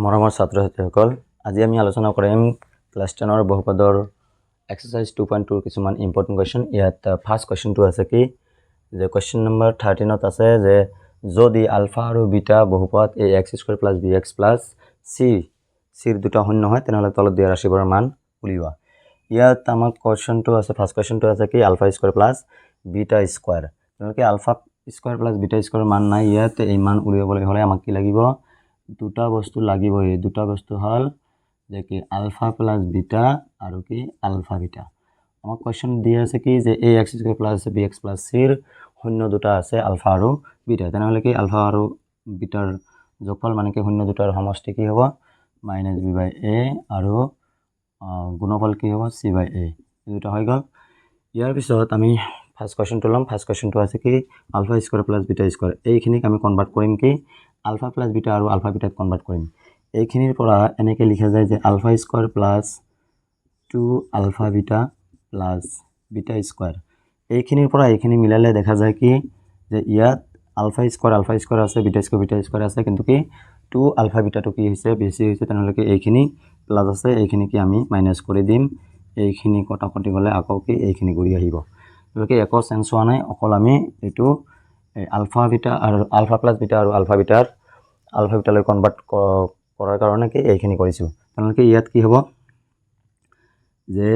মৰমৰ ছাত্ৰ ছাত্ৰীসকল, আজি আমি আলোচনা কৰিম ক্লাছ 10ৰ বহুপদৰ এক্সাৰচাইজ 2.2ৰ কিছুমান ইম্পৰ্টেণ্ট কুৱেশ্যন। ইয়াত ফাৰ্ষ্ট কুৱেশ্যনটো আছে কি যে কুৱেশ্যন নম্বৰ 13ত আছে যে যদি আলফা আৰু beta বহুপদ a x square plus b x plus c, চিৰ দুটা শূন্য হয়, তেনেহ'লে তলত দিয়া ৰাশিবোৰৰ মান উলিওৱা। ইয়াত আমাক কুৱেশ্যনটো আছে, ফাৰ্ষ্ট কুৱেশ্যনটো আছে কি alpha square plus beta square। তেওঁলোকে আলফা স্কুৱাৰ প্লাছ বিটা স্কুৱাৰৰ মান নাই। ইয়াত এই মান উলিয়াবলৈ হ'লে আমাক কি লাগিব? দুটা বস্তু লাগিব। এই দুটা বস্তু হ'ল যে কি আলফা প্লাছ বিটা আৰু কি আলফা বিটা। আমাক কুৱেশ্যন দি আছে কি যে a x square plus b x plus চিৰ শূন্য দুটা আছে আলফা আৰু বিটা। তেনেহ'লে কি আলফা আৰু বিটাৰ যোগফল, মানে কি শূন্য দুটাৰ সমষ্টি কি হ'ব? মাইনাছ বি বাই এ আৰু গুণফল কি হ'ব? চি বাই এ। এই দুটা হৈ গ'ল। ইয়াৰ পিছত আমি ফাৰ্ষ্ট কুৱেশ্যনটো ল'ম। ফাৰ্ষ্ট কুৱেশ্যনটো আছে কি alpha square plus beta square। এইখিনিক আমি কনভাৰ্ট কৰিম কি আলফা প্লাছ বিটা আৰু আলফা বিটাত কনভাৰ্ট কৰিম। এইখিনিৰ পৰা এনেকৈ লিখা যায় যে alpha square plus two alpha beta plus beta square। এইখিনিৰ পৰা এইখিনি মিলালে দেখা যায় কি যে ইয়াত আলফা স্কুৱাৰ আলফা স্কুৱাৰ আছে, বিটা স্কুৱাৰ বিটা স্কুৱাৰ আছে, কিন্তু কি টু আলফা বিটাটো কি হৈছে? বেছি হৈছে। তেনেহ'লে কি এইখিনি প্লাছ আছে, এইখিনি কি আমি মাইনাছ কৰি দিম। এইখিনি কটাকটি গ'লে আকৌ কি এইখিনি ঘূৰি আহিব। গতিকে একো চেঞ্জ হোৱা নাই, অকল আমি এইটো এই আলফা বিটা আৰু আলফা প্লাছ বিটা আৰু আলফা বিটাৰ আলফা বিটালৈ কনভাৰ্ট কৰাৰ কাৰণে কি এইখিনি কৰিছোঁ। তেনেহ'লে ইয়াত কি হ'ব যে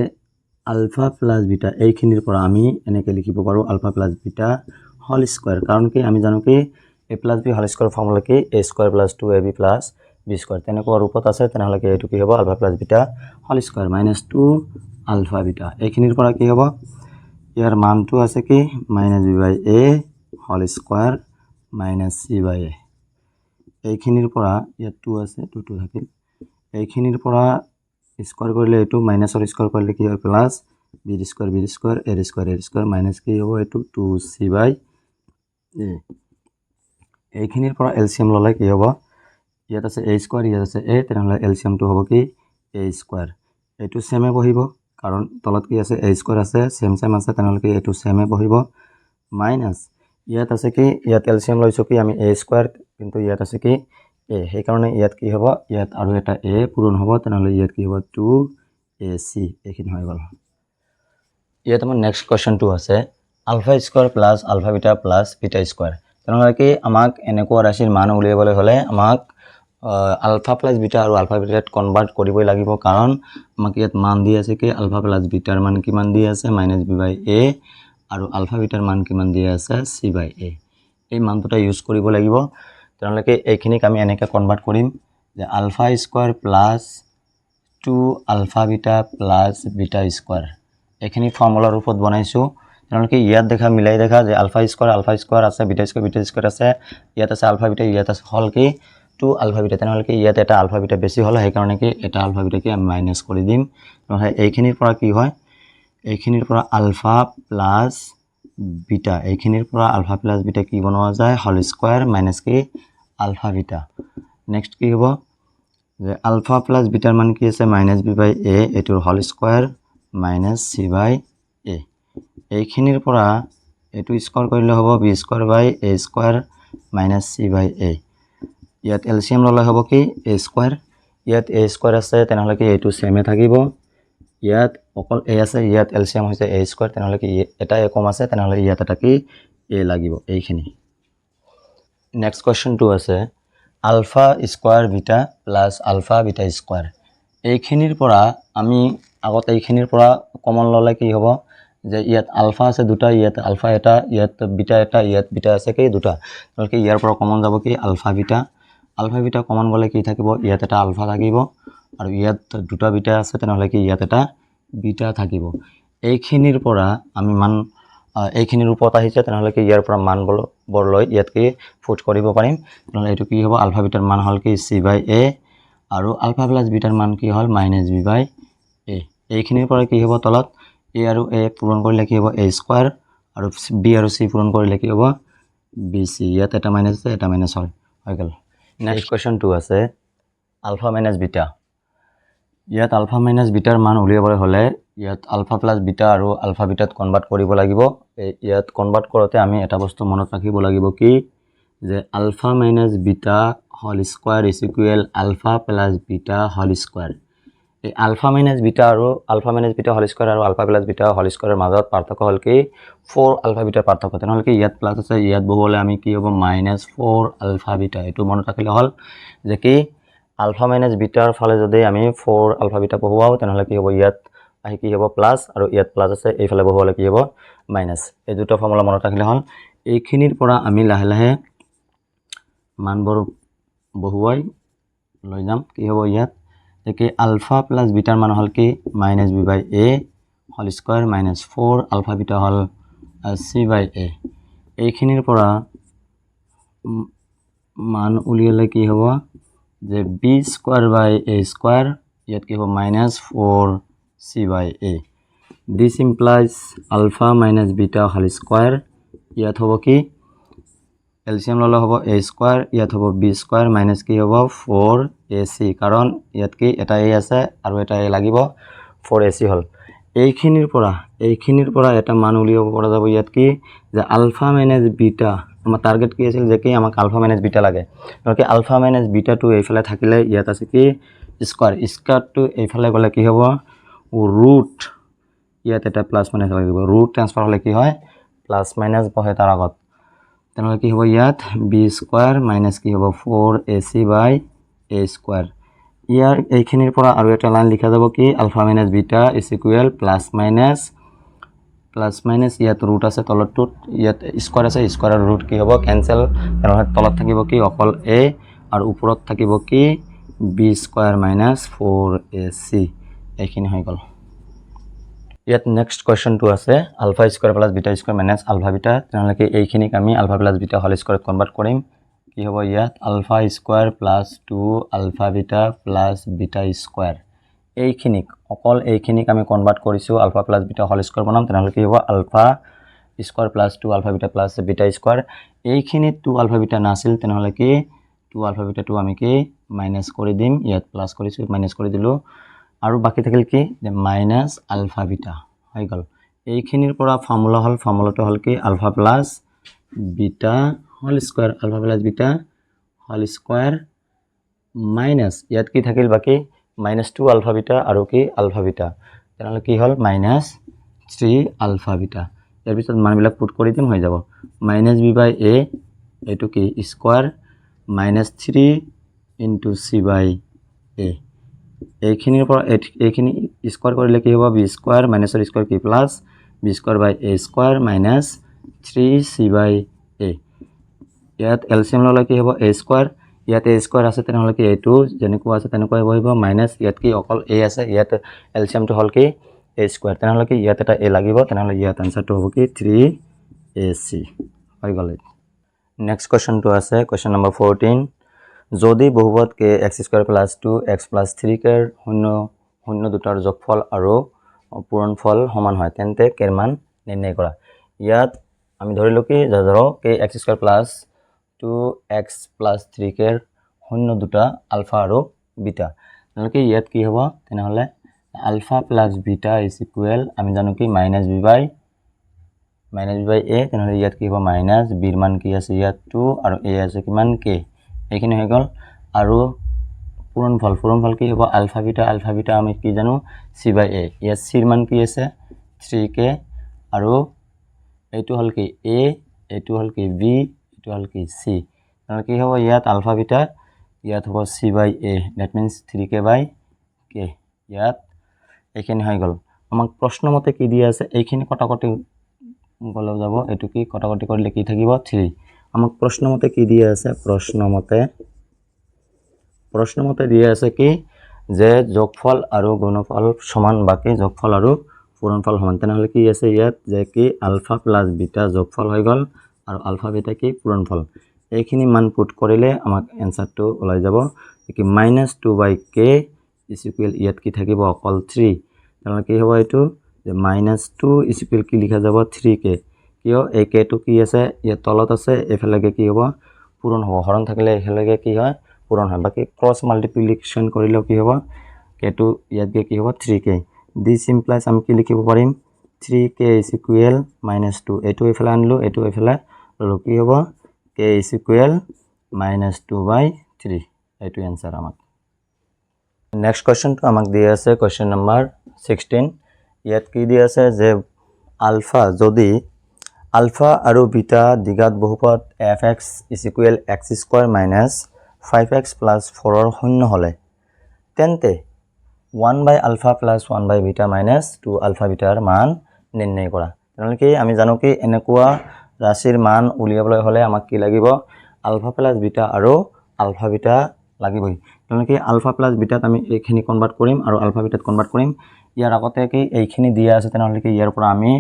আলফা প্লাছ বিটা, এইখিনিৰ পৰা আমি এনেকৈ লিখিব পাৰোঁ alpha plus beta whole square। কাৰণ কি আমি জানো কি a plus b whole square formula কি a square plus two a b plus b square। তেনেকুৱা ৰূপত আছে। তেনেহ'লে কি এইটো কি হ'ব? Alpha plus beta whole square minus two alpha beta। এইখিনিৰ পৰা কি হ'ব? ইয়াৰ মানটো আছে কি minus b by a whole square minus c by a। এইখিনিৰ পৰা ইয়াত টু আছে, টু টু থাকিল। এইখিনিৰ পৰা স্কুৱাৰ কৰিলে, এইটো মাইনাছৰ স্কুৱাৰ কৰিলে কি হয়? প্লাছ। বিৰ স্কুৱাৰ বিৰ স্কুৱাৰ, এৰ স্কুৱাৰ এৰ স্কুৱাৰ, মাইনাছ কি হ'ব এইটো? টু চি বাই এ। এইখিনিৰ পৰা এল চি এম ল'লে কি হ'ব? ইয়াত আছে এ স্কুৱাৰ, ইয়াত আছে এ, তেনেহ'লে এল চি এমটো হ'ব কি এ স্কুৱাৰ। এইটো ছেমে বহিব, কাৰণ তলত কি আছে? এ স্কুৱাৰ আছে, ছেম ছেম আছে। তেনেহ'লে কি এইটো ছেমে বহিব। মাইনাছ ইয়াত আছে কি, ইয়াত এল চি এম লৈছোঁ কি আমি এ স্কুৱাৰ, কিন্তু ইয়াত আছে কি এ। সেইকাৰণে ইয়াত কি হ'ব? ইয়াত আৰু এটা এ পূৰণ হ'ব। তেনেহ'লে ইয়াত কি হ'ব? টু এ চি। এইখিনি হৈ গ'ল। ইয়াত আমাৰ নেক্সট কুৱেশ্যনটো আছে alpha square plus alpha beta plus beta square। তেনেহ'লে কি আমাক এনেকুৱা ৰাশিৰ মান উলিয়াবলৈ হ'লে আমাক আলফা প্লাছ বিটা আৰু আলফা বিটাত কনভাৰ্ট কৰিবই লাগিব। কাৰণ আমাক ইয়াত মান দি আছে কি আলফা প্লাছ বিটাৰ মান কিমান দি আছে? মাইনাছ বি বাই এ। আৰু আলফা বিটাৰ মান কিমান দি আছে? চি বাই এ। এই মান দুটা ইউজ কৰিব লাগিব। তেনেহ'লে কি এইখিনিক আমি এনেকৈ কনভাৰ্ট কৰিম যে alpha square plus two alpha beta plus beta square। এইখিনি ফৰ্মুলাৰ ৰূপত বনাইছোঁ। তেওঁলোকে ইয়াত দেখা, মিলাই দেখা যে আলফা স্কুৱাৰ আলফা স্কুৱাৰ আছে, বিটা স্কুৱাৰ বিটা স্কুৱাৰ আছে, ইয়াত আছে আলফা বিটা, ইয়াত আছে হ'ল কি টু আলফা বিটা। তেনেহ'লে কি ইয়াত এটা আলফা বিটা বেছি হ'ল, সেইকাৰণে কি এটা আলফা বিটা কি আমি মাইনাছ কৰি দিম। তেনেহ'লে এইখিনিৰ পৰা কি হয়? এইখিনিৰ পৰা আলফা প্লাছ বিটা, এইখিনিৰ পৰা আলফা প্লাছ বিটা কি বনোৱা যায়? হোল স্কুৱাৰ মাইনাছ কি আলফা বিটা। নেক্সট কি হ'ব যে আলফা প্লাছ বিটাৰ মান কি আছে? মাইনাছ বি বাই এ, এইটোৰ whole square minus c by a। এইখিনিৰ পৰা এইটো স্কুৱাৰ কৰিলে হ'ব b square by a square minus c by a। ইয়াত এল চি এম ল'লে হ'ব কি এ স্কুৱাৰ। ইয়াত এ স্কুৱাৰ আছে, তেনেহ'লে কি এইটো ছেমে থাকিব। ইয়াত অকল এ আছে, ইয়াত এল চি এম হৈছে এ স্কুৱাৰ। তেনেহ'লে কি এটা এ কম আছে, তেনেহ'লে ইয়াত এটা কি এ লাগিব। এইখিনি। নেক্সট কুৱেশ্যনটো আছে alpha square beta plus alpha beta square। এইখিনিৰ পৰা আমি আগত এইখিনিৰ পৰা কমন ল'লে কি হ'ব যে ইয়াত আলফা আছে দুটা, ইয়াত আলফা এটা, ইয়াত বিটা এটা, ইয়াত বিটা আছে কি দুটা। গতিকে ইয়াৰ পৰা কমন যাব কি alpha beta। Alpha beta common গ'লে কি থাকিব? ইয়াত এটা আলফা থাকিব আৰু ইয়াত দুটা বিটা আছে, তেনেহ'লে কি ইয়াত এটা বিটা থাকিব। এইখিনিৰ পৰা আমি মান এইখিনিৰ ৰূপত আহিছে, তেনেহ'লে কি ইয়াৰ পৰা মানবোৰ বোৰ লৈ ইয়াত কি পুট কৰিব পাৰিম। তেনেহ'লে এইটো কি হ'ব? আলফা বিটাৰ মান হ'ল কি চি বাই এ আৰু আলফা প্লাছ বিটাৰ মান কি হ'ল? মাইনাছ বি বাই এ। এইখিনিৰ পৰা কি হ'ব? তলত এ আৰু এ পূৰণ কৰিলে কি হ'ব? A square. আৰু বি আৰু চি পূৰণ কৰিলে কি হ'ব? B C. ইয়াত এটা মাইনাছ আছে, এটা মাইনাছ হয়, হৈ গ'ল। নেক্সট কুৱেশ্যনটো আছে আলফা মাইনাছ বিটা। ইয়াত আলফা মাইনাছ বিটাৰ মান উলিয়াবলৈ হ'লে ইয়াত আলফা প্লাছ বিটা আৰু আলফা বিটাত কনভাৰ্ট কৰিব লাগিব। এই ইয়াত কনভাৰ্ট কৰোঁতে আমি এটা বস্তু মনত ৰাখিব লাগিব কি যে alpha minus beta whole square is equal alpha plus beta whole square। এই আলফা মাইনাছ বিটা আৰু alpha minus beta whole square আৰু আলফা প্লাছ বিটা হোল স্কোৱাৰৰ মাজত পাৰ্থক্য হ'ল কি? ফ'ৰ আলফা বিটাৰ পাৰ্থক্য। তেনেহ'লে কি ইয়াত প্লাছ আছে, ইয়াত বহুৱালে আমি কি হ'ব? Minus four alpha beta. এইটো মনত ৰাখিলে হ'ল যে কি আলফা মাইনাছ বিটাৰ ফালে যদি আমি ফ'ৰ আলফা বিটা বহুৱাওঁ, তেনেহ'লে কি হ'ব? ইয়াত আহি কি হ'ব? প্লাছ। আৰু ইয়াত প্লাছ আছে, এইফালে বহুৱালে কি হ'ব? মাইনাছ। এই দুটা ফৰ্মুলা মনত ৰাখিলে হ'ল। এইখিনিৰ পৰা আমি লাহে লাহে মানবোৰ বহুৱাই লৈ যাম। কি হ'ব ইয়াত যে কি আলফা প্লাছ বিটাৰ মান হ'ল কি? Minus b by a whole square minus four alpha beta হ'ল চি বাই এ। এইখিনিৰ পৰা মান উলিয়ালে কি হ'ব যে b square by a square, ইয়াত কি হ'ব? Minus four c by a। This implies alpha minus beta whole square, ইয়াত হ'ব কি? এলচিএম ল'লে হ'ব এ স্কোৱাৰ, ইয়াত হ'ব বি স্কোৱাৰ, মাইনাছ কি হ'ব? ফ'ৰ এ চি। কাৰণ ইয়াত কি এটা এ আছে আৰু এটা এ লাগিব, ফ'ৰ এ চি হ'ল। এইখিনিৰ পৰা এটা মান উলিয়াব পৰা যাব ইয়াত কি যে আলফা মাইনাছ বিটা। আমাৰ টাৰ্গেট কি আছিল যে কি আমাক আলফা মাইনাছ বিটা লাগে। গতিকে আলফা মাইনাছ বিটাটো এইফালে থাকিলে ইয়াত আছে কি স্কোৱাৰ, স্কোৱাৰটো এইফালে গ'লে কি হ'ব? ৰুট। ইয়াত এটা প্লাছ মাইনাছ লাগিব। ৰুট ট্ৰেন্সফাৰ হ'লে কি হয়? প্লাছ মাইনাছ বহে তাৰ আগত। তেনেহ'লে কি হ'ব ইয়াত? বি স্কোৱাৰ মাইনাছ কি হ'ব? Four a c by a square। ইয়াৰ এইখিনিৰ পৰা আৰু এটা লাইন লিখা যাব কি alpha minus beta is equal plus minus, plus minus, ইয়াত ৰুট আছে তলতটোত, ইয়াত স্কোৱাৰ আছে, স্কোৱাৰৰ ৰুট কি হ'ব? কেঞ্চেল। তেনেহ'লে তলত থাকিব কি? অকল এ। আৰু ওপৰত থাকিব কি? B square minus four a c। এইখিনি হৈ গ'ল। ইয়াত নেক্সট কুৱেশ্যনটো আছে alpha square plus beta square minus alpha beta। তেনেহ'লে কি এইখিনিক আমি আলফা প্লাছ বিটা হোল স্কোৱাৰত কনভাৰ্ট কৰিম। কি হ'ব ইয়াত? Alpha square plus two alpha beta plus beta square। এইখিনিক, অকল এইখিনিক আমি কনভাৰ্ট কৰিছোঁ, alpha plus beta whole square বনাম। তেনেহ'লে কি হ'ব? Alpha square plus two alpha beta plus beta square। এইখিনিত টু আলফা বিটা নাছিল, তেনেহ'লে কি টু আলফা বিটাটো আমি কি মাইনাছ কৰি দিম। ইয়াত প্লাছ কৰিছোঁ, মাইনাছ কৰি দিলোঁ। আৰু বাকী থাকিল কি যে মাইনাছ আলফা বিটা হৈ গ'ল। এইখিনিৰ পৰা ফৰ্মুলা হ'ল, ফৰ্মুলাটো হ'ল কি? Alpha plus beta whole square, alpha plus beta whole square minus, ইয়াত কি থাকিল বাকী? মাইনাছ টু আলফা বিটা আৰু কি আলফা বিটা। তেনেহ'লে কি হ'ল? Minus three alpha beta. ইয়াৰ পিছত মানবিলাক পুট কৰি দিম, হৈ যাব। মাইনাছ বি বাই এ, এইটো কি square, minus three into c by a। এইখিনিৰ পৰা এইখিনি স্কোৱাৰ কৰিলে কি হ'ব? বি স্কোৱাৰ, মাইনাছৰ স্কোৱাৰ কি? Plus, b square by a square minus three c by a। ইয়াত এল চি এম ল'লে কি হ'ব? এ স্কোৱাৰ। ইয়াত এ স্কোৱাৰ আছে, তেনেহ'লে কি এইটো যেনেকুৱা আছে তেনেকুৱাই বহিব। মাইনাছ ইয়াত কি অকল এ আছে, ইয়াত এল চি এমটো হ'ল কি এ স্কোৱাৰ। তেনেহ'লে কি ইয়াত এটা এ লাগিব। তেনেহ'লে ইয়াত এনচাৰটো হ'ব কি? থ্ৰী এ চি হৈ গ'ল। নেক্সট কুৱেশ্যনটো আছে কুৱেশ্যন নম্বৰ 14। যদি বহুপদ k x square plus two x plus three কেৰ শূন্য শূন্য দুটাৰ যোগফল আৰু পূৰণফল সমান হয়, তেন্তে কেৰ মান নিৰ্ণয় কৰা। ইয়াত আমি ধৰিলোঁ কি যে ধৰক k x square plus two x plus three কেৰ শূন্য দুটা আলফা আৰু বিটা। তেনেহ'লে কি ইয়াত কি হ'ব? তেনেহ'লে alpha plus beta is equal আমি জানো কি minus b by a। তেনেহ'লে ইয়াত কি হ'ব? মাইনাছ বিৰ মান কি আছে ইয়াত? টু। আৰু এ আছে কিমান? কে। এইখিনি হৈ গ'ল। আৰু পূৰণফল, পূৰণফল কি হ'ব? আলফা বিটা, আলফা বিটা আমি কি জানো? চি বাই এ। ইয়াত চিৰ মান কি আছে? থ্ৰী কে। আৰু এইটো হ'ল কি এ, এইটো হ'ল কি বি, এইটো হ'ল কি চি। তেনেহ'লে কি হ'ব ইয়াত? আলফা বিটা, ইয়াত হ'ব c by a, that means three k by k। ইয়াত এইখিনি হৈ গ'ল। আমাক প্ৰশ্নমতে কি দিয়া আছে? এইখিনি কটাকটি গ'লেও যাব। এইটো কি কটাকটি কৰিলে কি থাকিব? থ্ৰী। আমাক প্ৰশ্নমতে কি দিয়া আছে? প্ৰশ্নমতে দিয়া আছে কি যে যোগফল আৰু গুণফল সমান, বাকী যোগফল আৰু পূৰণফল সমান। তেনেহ'লে কি আছে ইয়াত যে কি আলফা প্লাছ বিটা যোগফল হৈ গ'ল আৰু আলফা বিটা কি পূৰণফল। এইখিনি মান পুট কৰিলে আমাক এনচাৰটো ওলাই যাব কি minus two by k is equal, ইয়াত কি থাকিব? অকল থ্ৰী। তেনেহ'লে কি হ'ব এইটো যে মাইনাছ টু is equal কি লিখা যাব? থ্ৰী কে। কিয়? এই কেটো কি আছে ইয়াত তলত আছে, এইফালে কি হ'ব? পূৰণ হ'ব। হৰণ থাকিলে এইফালে কি হয়? পূৰণ হয়। বাকী ক্ৰছ মাল্টিপ্লিকেশ্যন কৰিলেও কি হ'ব? কেটো ইয়াত গৈ কি হ'ব? থ্ৰী কে। দিছ ইমপ্লাইজ আমি কি লিখিব পাৰিম? Three k is equal minus two। এইটো এইফালে আনিলোঁ, এইটো এইফালে ল'লোঁ, কি হ'ব? K is equal minus two by three. এইটো এনচাৰ আমাক। নেক্সট কুৱেশ্যনটো আমাক দি আছে কুৱেশ্যন নম্বৰ 16। ইয়াত কি দি আছে যে আলফা, যদি আলফা আৰু বিটা দ্বিঘাত বহুপদ f x is equal x square minus five x plus ফ'ৰৰ শূন্য হ'লে, তেন্তে one by alpha plus one by beta minus two alpha bitter মান নিৰ্ণয় কৰা। তেনেহ'লে কি আমি জানো কি এনেকুৱা ৰাশিৰ মান উলিয়াবলৈ হ'লে আমাক কি লাগিব? আলফা প্লাছ বিটা আৰু আলফা বিটা লাগিবই। তেনেহ'লে কি আলফা প্লাছ বিটাত আমি এইখিনি কনভাৰ্ট কৰিম আৰু আলফা বিটাত কনভাৰ্ট কৰিম। ইয়াৰ আগতে কি এইখিনি দিয়া আছে। তেনেহ'লে কি ইয়াৰ পৰা আমি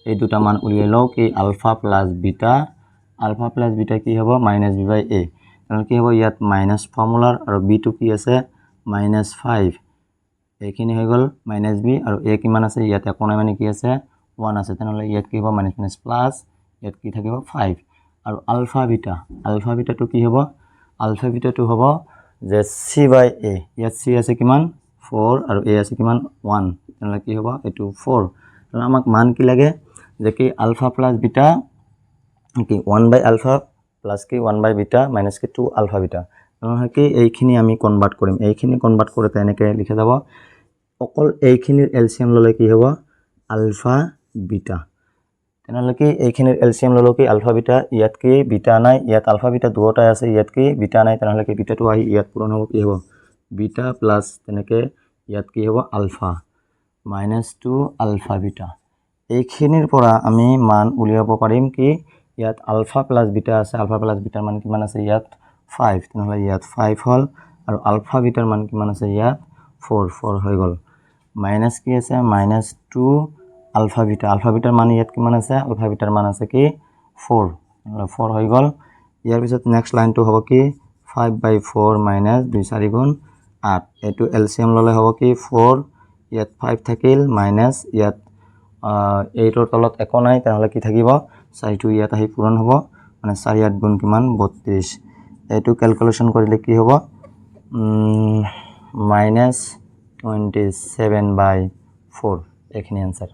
এই দুটা মান উলিয়াই লওঁ। কি alpha plus beta, alpha plus beta কি হ'ব? মাইনাছ বি বাই এ। তেনেহ'লে কি হ'ব? ইয়াত মাইনাছ ফৰ্মুলাৰ আৰু বিটো কি আছে? Minus five. এইখিনি হৈ গ'ল মাইনাছ বি। আৰু এ কিমান আছে? ইয়াত একো নাই, মানে কি আছে? ওৱান আছে। তেনেহ'লে ইয়াত কি হ'ব? মাইনাছ মাইনাছ প্লাছ, ইয়াত কি থাকিব? ফাইভ। আৰু আলফা বিটা, আলফা বিটাটো কি হ'ব? আলফা বিটাটো হ'ব যে চি বাই এ। ইয়াত চি আছে কিমান? ফ'ৰ। আৰু এ আছে কিমান? ওৱান। তেনেহ'লে কি হ'ব? এইটো ফ'ৰ। তেনেহ'লে আমাক মান কি লাগে যে কি আলফা প্লাছ বিটা কি ওৱান বাই আলফা প্লাছ কি ওৱান বাই বিটা মাইনাছ কি টু আলফা বিটা। তেনেহ'লে কি এইখিনি আমি কনভাৰ্ট কৰিম। এইখিনি কনভাৰ্ট কৰোঁতে এনেকৈ লিখা যাব, অকল এইখিনিৰ এলচিএম ল'লে কি হ'ব? আলফা বিটা। তেনেহ'লে কি এইখিনিৰ এলচিএম ল'লোঁ কি আলফা বিটা। ইয়াত কি বিটা নাই, ইয়াত আলফা বিটা দুয়োটাই আছে। ইয়াত কি বিটা নাই, তেনেহ'লে কি বিটাটো আহি ইয়াত পূৰণ হ'ব। কি হ'ব? বিটা প্লাছ তেনেকৈ ইয়াত কি হ'ব? Alpha minus two alpha beta. এইখিনিৰ পৰা আমি মান উলিয়াব পাৰিম কি ইয়াত আলফা প্লাছ বিটা আছে। আলফা প্লাছ বিটাৰ মান কিমান আছে ইয়াত? ফাইভ। তেনেহ'লে ইয়াত ফাইভ হ'ল। আৰু আলফা বিটাৰ মান কিমান আছে ইয়াত? ফ'ৰ। ফ'ৰ হৈ গ'ল। মাইনাছ কি আছে? Minus two alpha beta. ULFA bitter মান ইয়াত কিমান আছে? আলফা বিটাৰ মান আছে কি ফ'ৰ। ফ'ৰ হৈ গ'ল। ইয়াৰ পিছত নেক্সট লাইনটো হ'ব কি ফাইভ বাই ফ'ৰ মাইনাছ দুই চাৰি গুণ আঠ। এইটো এল চি এম ল'লে হ'ব কি ফ'ৰ, ইয়াত ফাইভ থাকিল, মাইনাছ ইয়াত এইটৰ তলত একো নাই। তেনেহ'লে কি থাকিব? চাৰিটো ইয়াত আহি পূৰণ হ'ব, মানে চাৰি আঠ গুণ কিমান? 32। এইটো কেলকুলেশ্যন কৰিলে কি হ'ব? Minus 27 by four. এইখিনি এনচাৰ।